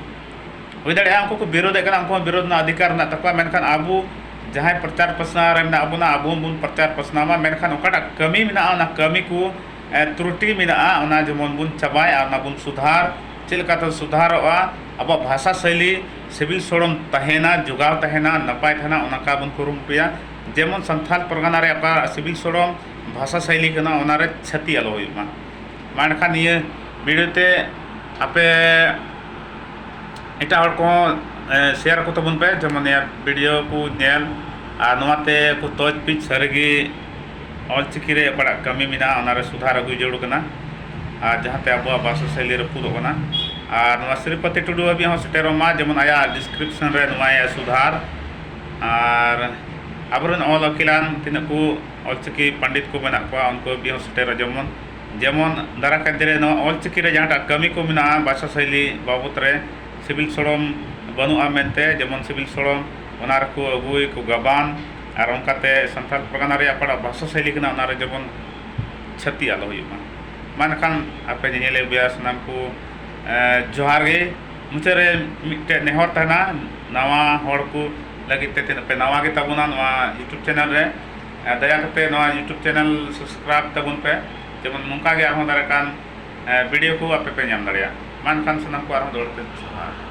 ᱦᱩᱭ ᱫᱟᱲᱮᱭᱟᱜᱼᱟ, ᱩᱱᱠᱩ ᱠᱚ ᱵᱤᱨᱳᱫᱷᱮᱫ ᱠᱟᱱᱟ, ᱩᱱᱠᱩ ᱦᱚᱸ ᱵᱤᱨᱳᱫᱷ ᱨᱮᱱᱟᱜ ᱚᱫᱷᱤᱠᱟᱨ ᱢᱮᱱᱟᱜ ᱛᱟᱠᱚᱣᱟ, ᱢᱮᱱᱠᱷᱟᱱ ᱟᱵᱚ ᱡᱟᱦᱟᱸᱭ ᱯᱨᱚᱪᱟᱨ ᱯᱟᱥᱱᱟᱣ ᱨᱮ ᱢᱮᱱᱟᱜ ᱵᱚᱱᱟ, ᱟᱵᱚ ᱦᱚᱸᱵᱚᱱ ᱯᱨᱚᱪᱟᱨ ᱯᱟᱥᱱᱟᱣ ᱢᱟ, ᱢᱮᱱᱠᱷᱟᱱ ᱚᱠᱟᱴᱟᱜ ᱠᱟᱹᱢᱤ ᱢᱮᱱᱟᱜᱼᱟ, ᱚᱱᱟ ᱠᱟᱹᱢᱤ ᱠᱚ, ᱮ, ᱛᱨᱩᱴᱤ ᱢᱮᱱᱟᱜᱼᱟ, ᱚᱱᱟ ᱡᱮᱢᱚᱱ ᱵᱚᱱ ᱪᱟᱵᱟᱭ ᱟᱨ ᱚᱱᱟ ᱵᱚᱱ ᱥᱩᱫᱷᱟᱨ᱾ ᱪᱮᱫ ᱞᱮᱠᱟᱛᱮ ᱥᱩᱫᱷᱟᱨᱚᱜᱼᱟ, ᱟᱵᱚᱣᱟᱜ ᱵᱷᱟᱥᱟ ᱥᱟᱭᱞᱤ ᱥᱤᱵᱤᱞ ᱥᱚᱲᱚᱢ ᱛᱟᱦᱮᱱᱟ, ᱡᱚᱜᱟᱣ ᱛᱟᱦᱮᱱᱟ, ᱱᱟᱯᱟᱭ ᱛᱟᱦᱮᱱᱟ, ᱚᱱᱠᱟ ᱵᱚᱱ ᱠᱩᱨᱩᱢᱩᱴᱩᱭᱟ᱾ ᱡᱮᱢᱚᱱ ᱥᱟᱱᱛᱷᱟᱞ ᱯᱟᱨᱜᱟᱱᱟ ᱨᱮ ᱚᱠᱟ ᱥᱤᱵᱤᱞ ᱥᱚᱲᱚᱢ ᱵᱷᱟᱥᱟ ᱥᱟᱭᱞᱤ ᱠᱟᱱᱟ, ᱚᱱᱟᱨᱮ ᱪᱷᱟᱹᱛᱤ ᱟᱞᱚ ᱦᱩᱭᱩᱜ ᱢᱟ᱾ ᱢᱟ ᱮᱱᱠᱷᱟᱱ ᱱᱤᱭᱟᱹ ᱵᱷᱤᱰᱤᱭᱳ ᱛᱮ ᱟᱯᱮ ᱮᱴᱟᱜ ᱦᱚᱲ ᱠᱚᱦᱚᱸ, ᱮ, ᱥᱮᱭᱟᱨ ᱠᱚ ᱛᱟᱵᱚᱱ ᱯᱮ, ᱡᱮᱢᱚᱱ ᱱᱤᱭᱟᱹ ᱵᱷᱤᱰᱤᱭᱳ ᱠᱚ ᱧᱮᱞ ᱟᱨ ᱱᱚᱣᱟᱛᱮ ᱠᱚ ᱛᱚᱡᱽ ᱯᱤᱡᱽ ᱥᱟᱹᱨᱤᱜᱮ ᱚᱞᱪᱤᱠᱤ ᱨᱮ ᱚᱠᱟᱴᱟᱜ ᱠᱟᱹᱢᱤ ᱢᱮᱱᱟᱜᱼᱟ, ᱚᱱᱟᱨᱮ ᱥᱩᱫᱷᱟᱨ ᱟᱹᱜᱩᱭ ᱡᱟᱹᱨᱩᱲ ᱠᱟᱱᱟ᱾ ᱟᱨ ᱡᱟᱦᱟᱸᱛᱮ ᱟᱵᱚᱣᱟᱜ ᱵᱷᱟᱥᱟ ᱥᱟᱭᱞᱤ ᱨᱟᱹᱯᱩᱫᱚᱜ ᱠᱟᱱᱟ᱾ ᱟᱨ ᱱᱚᱣᱟ ᱥᱨᱤᱯᱚᱛᱤ ᱴᱩᱰᱩ ᱦᱟᱹᱵᱤᱡ ᱦᱚᱸ ᱥᱮᱴᱮᱨᱚᱜ ᱢᱟ, ᱡᱮᱢᱚᱱ ᱟᱭᱟᱜ ᱰᱤᱥᱠᱨᱤᱯᱥᱚᱱ ᱨᱮ ᱱᱚᱣᱟᱭ ᱥᱩᱫᱷᱟᱨ᱾ ᱟᱨ ᱟᱵᱚᱨᱮᱱ ᱚᱞ ᱟᱹᱠᱤᱞᱟᱱ ᱛᱤᱱᱟᱹᱜ ᱠᱚ ᱚᱞᱪᱤᱠᱤ ᱯᱚᱱᱰᱤᱛ ᱠᱚ ᱢᱮᱱᱟᱜ ᱠᱚᱣᱟ, ᱩᱱᱠᱩ ᱦᱟᱹᱵᱤᱡ ᱦᱚᱸ ᱥᱮᱴᱮᱨᱚᱜ, ᱡᱮᱢᱚᱱ, ᱡᱮᱢᱚᱱ ᱫᱟᱨᱟᱭ ᱠᱟᱱ ᱫᱤᱱ ᱨᱮ ᱱᱚᱣᱟ ᱚᱞᱪᱤᱠᱤ ᱨᱮ ᱡᱟᱦᱟᱸᱴᱟᱜ ᱠᱟᱹᱢᱤ ᱠᱚ ᱢᱮᱱᱟᱜᱼᱟ, ᱵᱷᱟᱥᱟ ᱥᱟᱭᱞᱤ ᱵᱟᱵᱚᱫ ᱨᱮ ᱥᱤᱵᱤᱞ ᱥᱚᱲᱚᱢ ᱵᱟᱹᱱᱩᱜᱼᱟ ᱢᱮᱱᱛᱮ, ᱡᱮᱢᱚᱱ ᱥᱤᱵᱤᱞ ᱥᱚᱲᱚᱢ ᱚᱱᱟ ᱨᱮᱠᱚ ᱟᱹᱜᱩᱭ ᱠᱚ ᱜᱟᱵᱟᱱ, ᱟᱨ ᱚᱱᱠᱟᱛᱮ ᱥᱟᱱᱛᱟᱲ ᱯᱟᱨᱜᱟᱱᱟ ᱨᱮᱭᱟᱜ ᱚᱠᱟᱴᱟᱜ ᱵᱷᱟᱥᱟ ᱥᱟᱭᱞᱤ ᱠᱟᱱᱟ, ᱚᱱᱟᱨᱮ ᱡᱮᱢᱚᱱ ᱪᱷᱟᱹᱛᱤ ᱟᱞᱚ ᱦᱩᱭᱩᱜ ᱢᱟ᱾ ᱢᱟ ᱮᱱᱠᱷᱟᱱ ᱟᱯᱮ ᱧᱮᱧᱮᱞᱮ ᱟᱹᱜᱩᱭᱟ ᱥᱟᱱᱟᱢ ᱠᱚ, ᱮ, ᱡᱚᱦᱟᱨ ᱜᱮ᱾ ᱢᱩᱪᱟᱹᱫ ᱨᱮ ᱢᱤᱫᱴᱮᱡ ᱱᱮᱦᱚᱨ ᱛᱟᱦᱮᱱᱟ, ᱱᱟᱣᱟ ᱦᱚᱲ ᱠᱚ ᱞᱟᱹᱜᱤᱫ ᱛᱮ, ᱛᱤᱱᱟᱹᱜ ᱯᱮ ᱱᱟᱣᱟ ᱜᱮ ᱛᱟᱵᱚᱱᱟ ᱱᱚᱣᱟ YouTube ᱪᱮᱱᱮᱞ ᱨᱮ, ᱮ, ᱫᱟᱭᱟ ᱠᱟᱛᱮ ᱱᱚᱣᱟ YouTube ᱪᱮᱱᱮᱞ ᱥᱟᱵᱥᱠᱨᱟᱭᱤᱵ ᱛᱟᱵᱚᱱ ᱯᱮ, ᱡᱮᱢᱚᱱ ᱱᱚᱝᱠᱟ ᱜᱮ ᱟᱨᱦᱚᱸ ᱫᱟᱨᱟᱭ ᱠᱟᱱ, ᱮ, ᱵᱷᱤᱰᱤᱭᱳ ᱠᱚ ᱟᱯᱮ ᱯᱮ ᱧᱟᱢ ᱫᱟᱲᱮᱭᱟᱜᱼᱟ᱾ ᱢᱟ ᱮᱱᱠᱷᱟᱱ ᱥᱟᱱᱟᱢ ᱠᱚ ᱟᱨᱦᱚᱸ ᱫᱚᱦᱲᱟ ᱛᱮ ᱡᱚᱦᱟᱨ᱾